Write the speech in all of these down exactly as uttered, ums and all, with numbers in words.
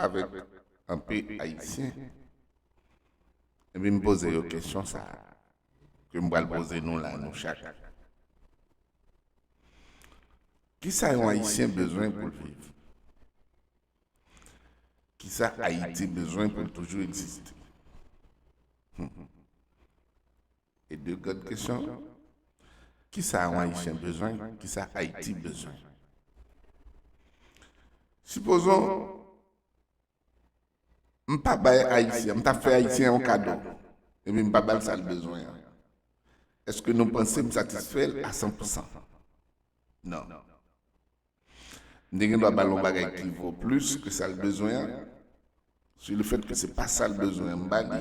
avèk anpe Ayisyen, epi m poze yo kesyon sa a, ke m pral poze nou la, nou chak. Kisa yon Ayisyen bezwen pou l viv? Kisa Ayiti bezwen pou l toujou egziste? E de gran kesyon, kisa yon Ayisyen bezwen? Kisa Ayiti bezwen? Sipozon m pa bay Ayisyen, m ta fè Ayisyen yon kado, epi m pa ba l sa l bezwen an. Èske nou panse m satisfè l a san pou san? Non. M te gen dwa ba l yon bagay ki vo plis ke sa l bezwen an. Si le fèt ke se pa sa l bezwen an, m ba li,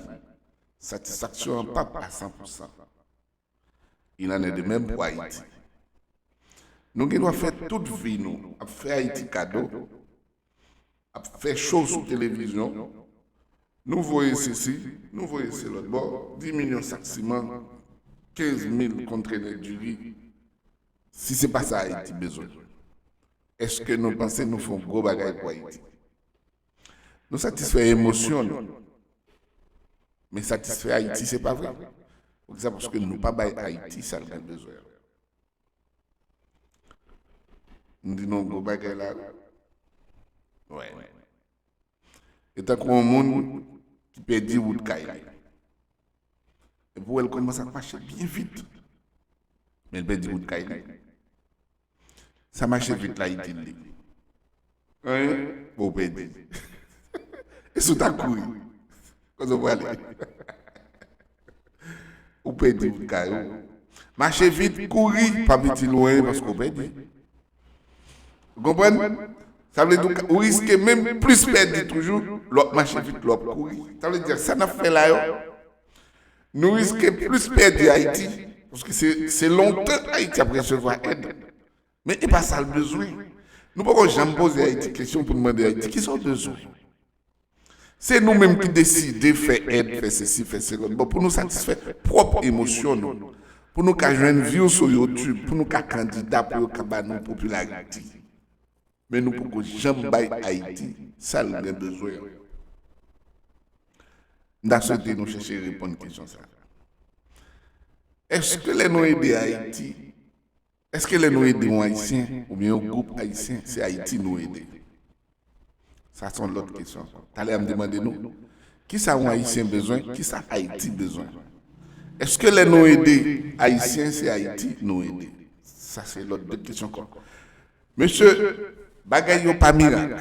satisfaksyon an p ap a san pou san. Il en est de même pou Ayiti. Nou gen dwa fè tout vi nou ap fè Ayiti kado, ap fè cho sou televizyon, nou voye sesi, nou voye se lòt bò, dis milyon sak siman, kenz mil kontenè diri. Si se pa sa Ayiti bezwen, èske nou panse nou fè yon gwo bagay pou Ayiti? Nou satisfè emosyon nou. Men satisfè Ayiti, se pa vre. Poukisa? Paske nou pa bay Ayiti sa l gen bezwen. M di nou yon gwo bagay la, wi. Wè. E tankou yon moun ki pèdi wout kay li. Epi w wè l kòmanse ap mache byen vit. Men l pèdi wout kay li. Sa mache vit la itil li? Anyen, bon, ou pèdi. E si w ta kouri? Kote w prale? Ou pèdi wout kay ou. Mache vit, kouri, p ap itil ou anyen paske w pèdi. Ou konprann? Sa vle di ou ka- ou riske menm plis pèdi toujou lè w ap mache vit, lè w ap kouri. Sa vle di sa n ap fè la yo, nou riske plis pèdi Ayiti, paske se, se lontan Ayiti ap resevwa èd. Men e pa sa l bezwen. Nou poko janm poze Ayiti kesyon pou n mande Ayiti, kisa w bezwen? Se nou menm ki deside fè èd, fè sesi, fè se lòt. Bon, pou nou satisfè pwòp emosyon nou, pou nou ka jwenn view sou YouTube, pou nou ka kandida, pou yo ka ba nou popilarite. Men nou poko janm bay Ayiti sa l gen bezwen an. M ta swete nou chèche reponn kesyon sa a. Èske lè nou ede Ayiti, èske lè nou ede yon Ayisyen oubyen yon gwoup Ayisyen, se Ayiti nou ede? Sa se yon lòt kesyon ankò. Talè a m te mande nou, kisa yon Ayisyen bezwen, kisa Ayiti bezwen? Èske lè nou ede Ayisyen, se Ayiti nou ede? Sa se lòt de kesyon ankò. Mesye, bagay yo pa mirak.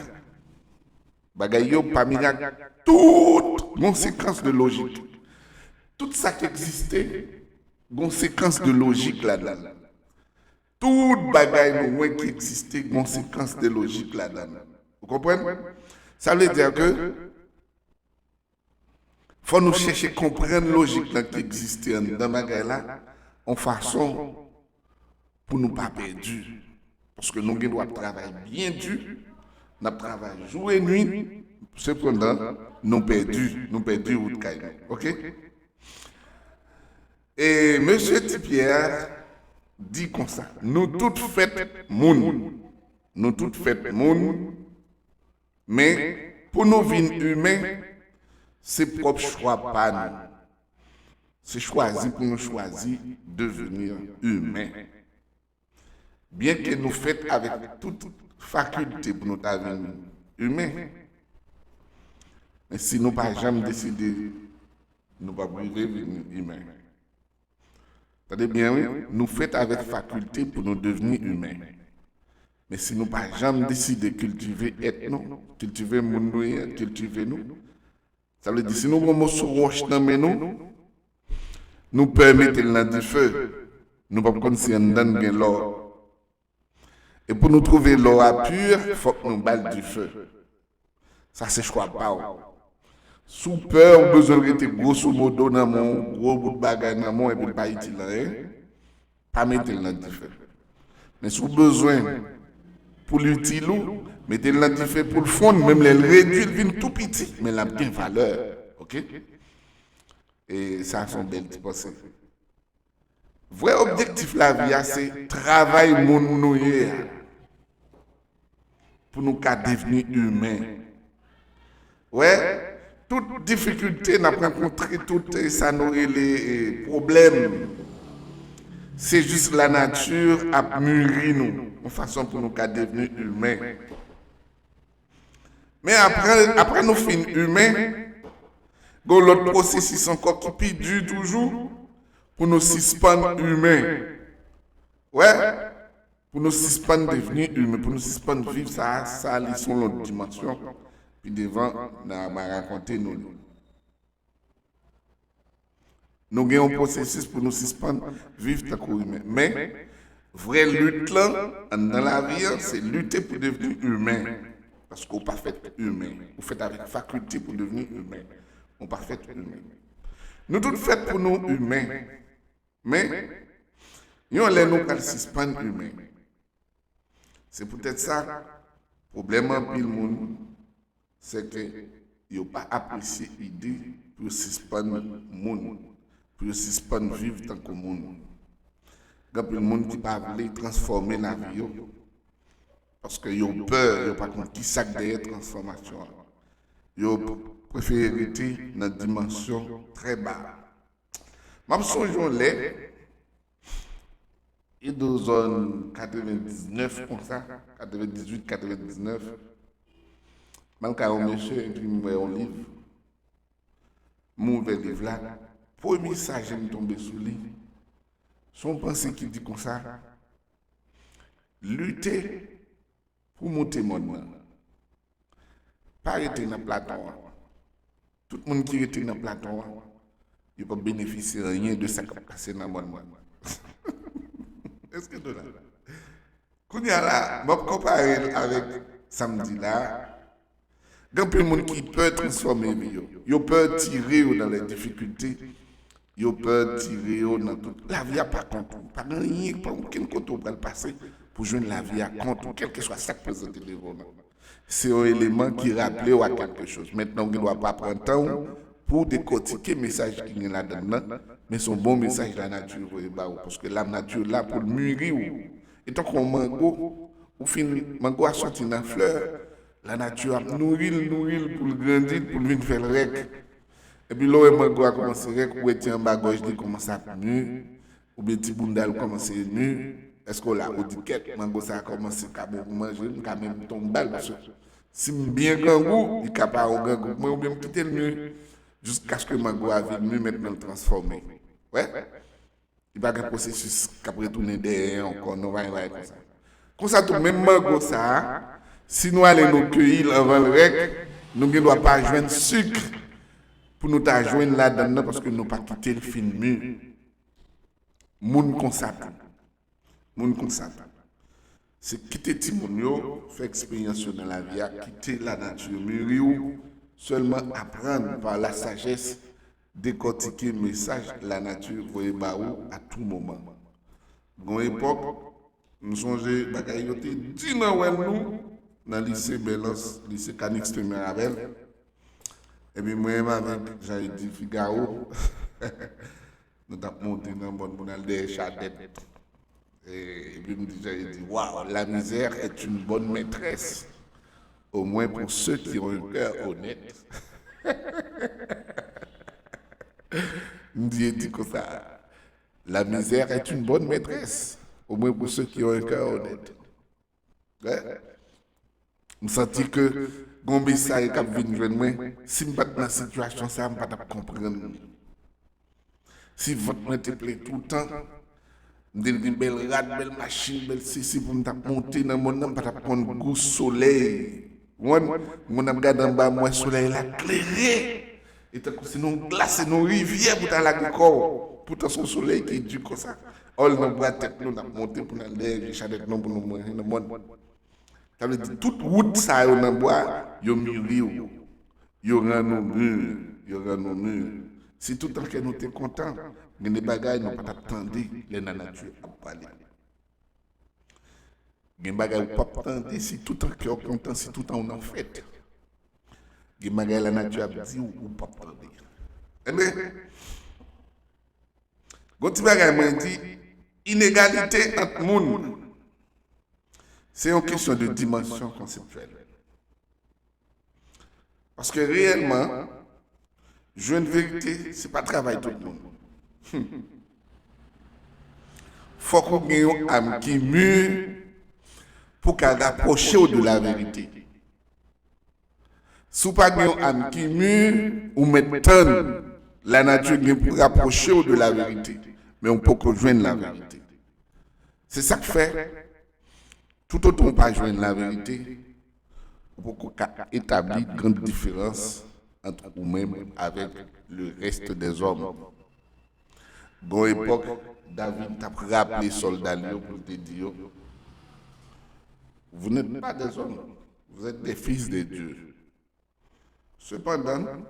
Bagay yo pa mirak. Tout gon sekans de lojik. Tout sa k egziste, gon sekans de lojik ladan l. Tout bagay nou wè ki egziste, gon sekans de lojik ladan l. Ou konprann? Sa vle di ke fò nou chèche konprann lojik lan ki egziste anndan bagay la, yon fason pou nou pa pèdi. Paske nou gen dwa ap travay byen di, n ap travay jou e nuit, sepandan, nou pèdi, nou pèdi wout kay nou. Oke? E mesye Ti Pierre di konsa, nou tout fèt moun. Nou tout fèt moun, men pou nou vin imen, se pwòp chwa pa nou. Se chwazi pou nou chwazi devni imen. Byenke nou fèt avèk tout fakilte pou nou ta vin imen, men si nou pa janm deside, nou p ap rive vin imen. Tande byen, wi, nou fèt avèk fakilte pou nou devni imen. Men si nou pa janm deside kiltive èt nou, kiltive moun nou ye, kiltive nou, sa vle di, si nou gon moso wòch nan men nou, nou pè mete l nan dife, nou p ap konn si anndan l gen lò. E pou nou twouve lò a pi, fòk nou ba l dife. Sa se chwa pa w. Si w pè, ou bezwen l rete gwosomodo nan men w, gwo bout bagay nan men w, epi l pa itil anyen, pa mete l nan dife. Men si w bezwen pou l itil ou, mete l nan dife pou l fonn, menm lè l redui, l vin tou piti, men l ap gen valè. Oke? E sa se yon bèl ti panse. Vrè objektif lavi a se travay moun nou ye a pou nou ka devni imen. Wè, tout difikilte n ap rankontre, tout, eh, sa nou rele, eh, pwoblèm, se jis lanati ap miri nou, yon fason pou nou ka devni imen. Men apre, apre nou fin imen, gen yon lòt pwosesis ankò ki pi di toujou pou nou sispann imen. Wè, pou nou sispann devni imen, pou nou sispann viv sa, sa li se yon lòt dimansyon. Pi devan, n a, m a rakonte nou li. Nou gen yon pwosesis pou nou sispann viv tankou imen. Men, vrè lit lan, anndan lavi an, se lite pou devni imen. Paske w pa fèt imen. Ou fèt avèk fakilte pou devni imen. Ou pa fèt imen. Nou tout fèt pou nou imen. Men, yon lè nou pral sispann imen. Se poutèt sa, pwoblèm anpil moun, se ke yo pa apresye ide pou yo sispann moun, pou yo sispann viv tankou moun. Gen anpil moun ki pa vle transfòme lavi yo, paske yo pè, yo pa konn ki sa k dèyè transfòmasyon an. Yo prefere rete nan dimansyon trè ba. M ap sonje yon lè, e de zòn katrevendiznèf konsa, katrevendizuit, katrevendiznèf, m al kay yon mesye epi m wè yon liv. M ouvè liv la, premye sa je m tonbe sou li, se yon panse ki di konsa, lite pou monte mòn nan. Pa rete nan platon an. Tout moun ki rete nan platon an, yo p ap benefisye anyen de sa k ap pase nan mòn nan. Èske nou la? Kounye a la, m ap konpare l avèk sa m di la a. Gen anpil moun ki pè transfòme vi yo. Yo pè tire yo nan lè difikilte. Yo pè tire yo nan tout. Lavi a pa kont ou. Pa gen anyen, pa okenn kote ou pral pase pou jwenn lavi a kont ou, kèlkeswa sa k prezante devan w nan. Se yon eleman ki raple w a kèlke choz. Mentnan, ou gen dwa pa pran tan w pou w dekòtike mesaj ki gen ladan l nan, men se yon bon mesaj lanati voye ba ou, paske lanati la pou l miri w. E tankou yon mango, ou fin, mango a soti nan flè, lanati ap nouri l, nouri l pou l grandi, pou l vin fè l rèk. Epi lè w wè mango a kòmanse rèk, ou wè ti anba gòj li kòmanse ap mi, oubyen ti bounda l kòmanse mi, èske w la? Ou di, kèt, mango sa a kòmanse ka bon pou manje, m ka menm tonbe ba l, paske si m byen grangou, li ka pa yon grangou pou mwen, oubyen m kite l mi, jiskaske mango a vin mi, mentnan l transfòme. Wè? Li pa gen pwosesis k ap retounen dèyè ankò, non, pa gen bagay konsa. Konsa tou, menm mango sa a, si nou ale nou keyi l anvan l rèk, nou gen dwa pa jwenn sik pou nou ta jwenn ladan l nan, paske nou pa kite l fin mi. Moun konsa tou. Moun konsa tou. Se kite timoun yo fè eksperyans yo nan lavi a, kite lanati miri w, sèlman aprann pa la sajès, dekòtike mesaj lanati voye ba ou a tou moman. Gon epòk, m sonje bagay yo te di nan wèl nou, nan lise Bèlans, lise Calixte Mirabel. Epi mwen menm avèk Jean Eddy Figaro, nou t ap monte nan mòn pou n al dèyè chadèt. E, epi m di Jean Eddy, waouh, la misère est une bonne maîtresse, au moins pour ceux qui ont un cœur honnête. M di Eddy konsa, la misère est une bonne maîtresse, au moins pour ceux qui ont un cœur honnête. Wè. M santi ke gon mesaj k ap vin jwenn mwen. Si m pa t nan sitiyasyon sa a, m pa t ap konprann li. Si vant mwen te plen toutan, m te gen bèl rad, bèl machin, bèl sesi pou m t ap monte nan mòn nan, m pa t ap konn gou solèy. Ou konprann? Moun ap gade anba m, wè solèy la klere. E tankou se nan glas, se nan rivyè pou ta lage kò w. Poutan se yon solèy ki di konsa. Òl nan bwa tèt nou, n ap monte pou n al dèyè vye chadèt nou pou nou manje nan mòn. Sa vle di, tout wout sa yo nan bwa, yo miri w, yo rann ou mi, yo rann ou mi. Si toutan kè nou te kontan, gen de bagay nou pa t ap tande lè lanati ap pale. Gen bagay ou p ap tande si toutan kè w kontan, si toutan w nan fèt. Gen bagay lanati ap di w, ou p ap tande. Enben, gon ti bagay mwen di, inegalite ant moun, se yon kesyon de dimansyon konseptyèl. Paske reyèlman, jwenn verite, se pa travay tout moun. Fòk ou gen yon am ki mi pou ka rapwoche w de laverite. Si w pa gen yon am ki mi, ou mèt tann lanati gen pou rapwoche w de laverite, men ou poko jwenn laverite. Se sa k fè, toutotan w pa jwenn laverite, ou poko ka etabli gran diferans ant ou menm avèk le reste des hommes. Gon epòk, David t ap raple sòlda l yo pou l te di yo, vous n'êtes pas des hommes, vous êtes des fils de Dieu. Sepandan,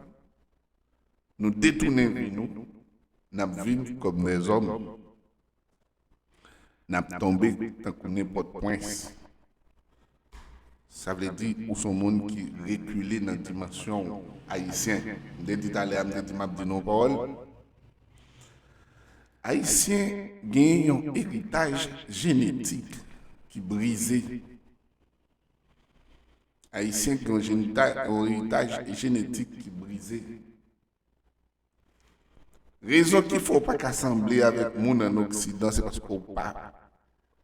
nou detounen vi nou, n ap viv kòm dèzòm, n ap tonbe tankou nenpòt prens. Sa vle di ou se yon moun ki rekile nan dimansyon w ayisyen. M te di talè a, m te di m ap di nou yon pawòl. Ayisyen gen yon eritaj jenetik ki brize. Ayisyen gen yon jenita- yon eritaj jenetik ki brize. Rezon ki fè w pa ka sanble avèk moun ann Oksidan, se paske w pa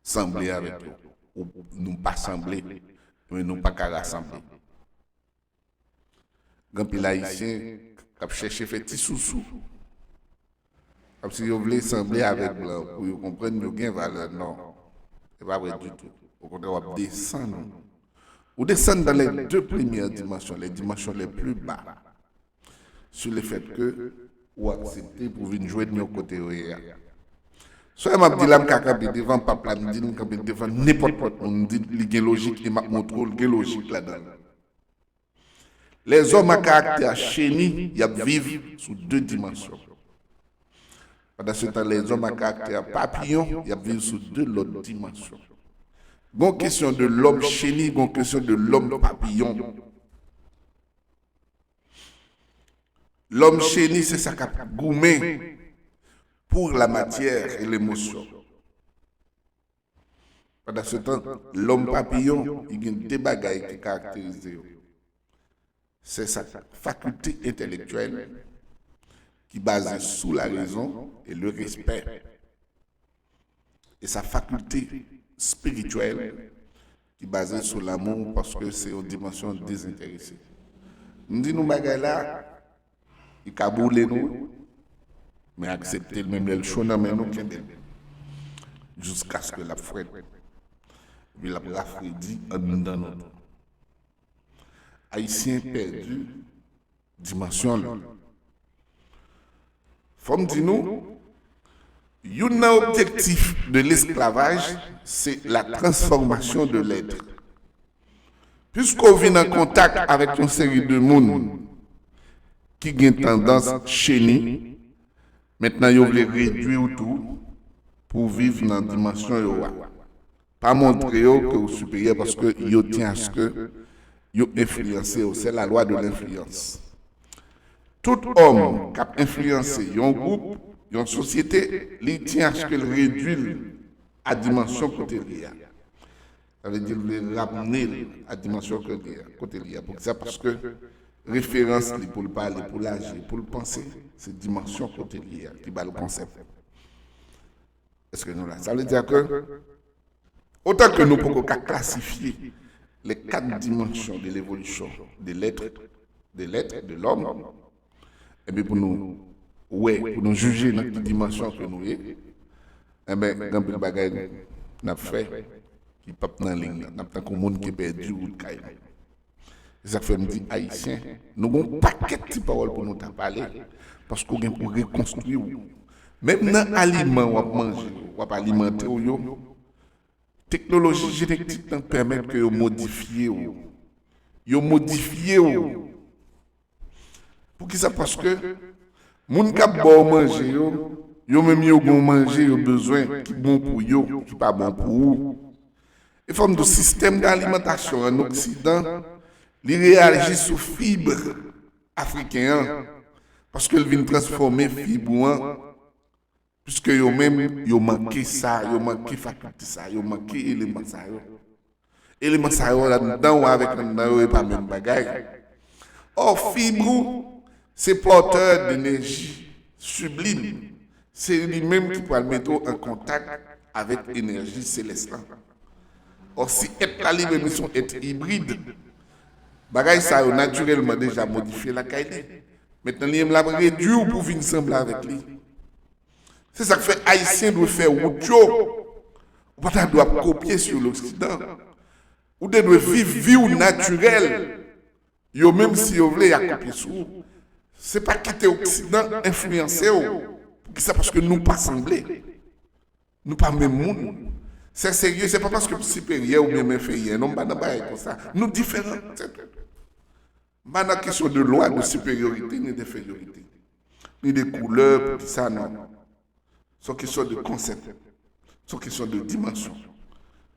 sanble avèk yo. Ou, nou pa sanble, men nou pa ka rasanble. Gen anpil Ayisyen k ap chèche fè ti sousou. Kòmsi yo vle sanble avèk blan pou yo konprann yo gen valè. Non, se pa vre ditou. Okontrè, w ap desann ou. Ou desann dans les deux premières dimensions, les dimensions les plus bas, sur le fait que ou aksepte pou vin jwenn yo kote yo ye a. Sa m ap di la, m ka kanpe devan pap la, m di l, m kanpe devan nenpòt lòt moun, m di l li gen lojik e m ap montre w l gen lojik ladan l. Lèzòm a karaktè cheni, y ap viv sou de dimansyon. Pandan se tan, lèzòm a karaktè papiyon, y ap viv sou de lòt dimansyon. Gon kesyon de lòm cheni, gon kesyon de lòm papiyon. Lòm cheni, se sa k ap goumen pour la matière et l'émotion. Pandan se tan, lòm papiyon, li gen de bagay ki karakterize yo. Se sa, fakilte entèlektyèl ki baze sou la rezon e le respè. E sa, fakilte espirityèl ki baze sou lanmou, paske se yon dimansyon dezenterese. M di nou bagay la, li ka boule nou, men aksepte l, menm lè l cho nan men nou, kenbe l. Jiskaske l ap frèt. Epi l ap rafredi anndan nou tou. Ayisyen pèdi dimansyon l. Fò m di nou, youn nan objektif de lesklavaj, se la transformation de l'être. Piske w vin an kontak avèk yon seri de moun ki gen tandans cheni, mentnan yo vle redwi w tou pou w viv nan dimansyon yo a. Pa montre yo ke w siperyè, paske yo tyen aske yo enfliyanse w. Se la lwa de lenfliyans. Tout òm k ap enfliyanse yon gwoup, yon sosyete, li tyen aske l redwi l a dimansyon kote l ye a. Sa vle di l vle ramne l a dimansyon kote l ye a, kote l ye a. Poukisa? Paske referans li pou l pale, pou l aji, pou l panse, se dimansyon kote l ye a ki ba l konsèp. Èske nou la? Sa vle di ke, otan ke nou poko ka klasifye les quatre dimensions de l'évolution de l'être, de l'être, de l'homme, epi pou nou wè, pou nou jije nan ki dimansyon ke nou ye, enben, gen anpil bagay n ap fè ki p ap nan liy nan. N ap tankou moun ki pèdi wout kay li. Se sa k fè m di Ayisyen, nou gen yon pakèt ti pawòl pou nou ta pale, paske w gen pou rekonstwi w. Menm nan aliman w ap manje, w ap alimante w yo, teknoloji jenetik lan pèmèt ke yo modifye w. Yo modifye w. Poukisa? Paske moun k ap ba w manje yo, yo menm yo gen yon manje yo bezwen ki bon pou yo, ki pa bon pou ou. E fò m di w, sistèm dalimantasyon ann Oksidan, li reyaji sou fib afriken an, paske l vin transfòme fib ou an, piske yo menm, yo manke sa, yo manke fakilte sa, yo manke eleman sa yo. Eleman sa yo anndan w avèk anndan yo, e pa menm bagay. Or, fib ou se pòtè d'enerji siblim. Se li menm ki pral mete w an kontak avèk enèji selès lan. Or, si èt la li menm li se yon èt ibrid, bagay sa yo natirèlman deja modifye lakay li. Mentnan li menm l ap redui w pou vin sanble avèk li. Se sa k fè Ayisyen dwe fè wout yo. Ou pa ta dwe ap kopye sou Loksidan. Ou te dwe viv vi w natirèl. Yo menm si yo vle y a kopye sou ou. Se pa kite Oksidan enfliyanse w. Poukisa? Paske nou pa sanble. Nou pa menm moun. Se serye, se pa paske m siperyè oubyen m enferyè. Non, m pa nan bagay konsa. Nou diferan. M pa nan kesyon de lwa de siperyorite ni de enferyorite. Ni de koulè, poukisa, non. Se yon kesyon de konsèp. Se yon kesyon de dimansyon.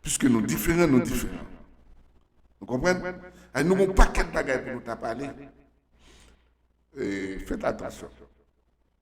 Piske nou diferan, nou diferan. Nou konprann? Ay, nou gen yon pakèt bagay pou nou ta pale. E, fèt atansyon.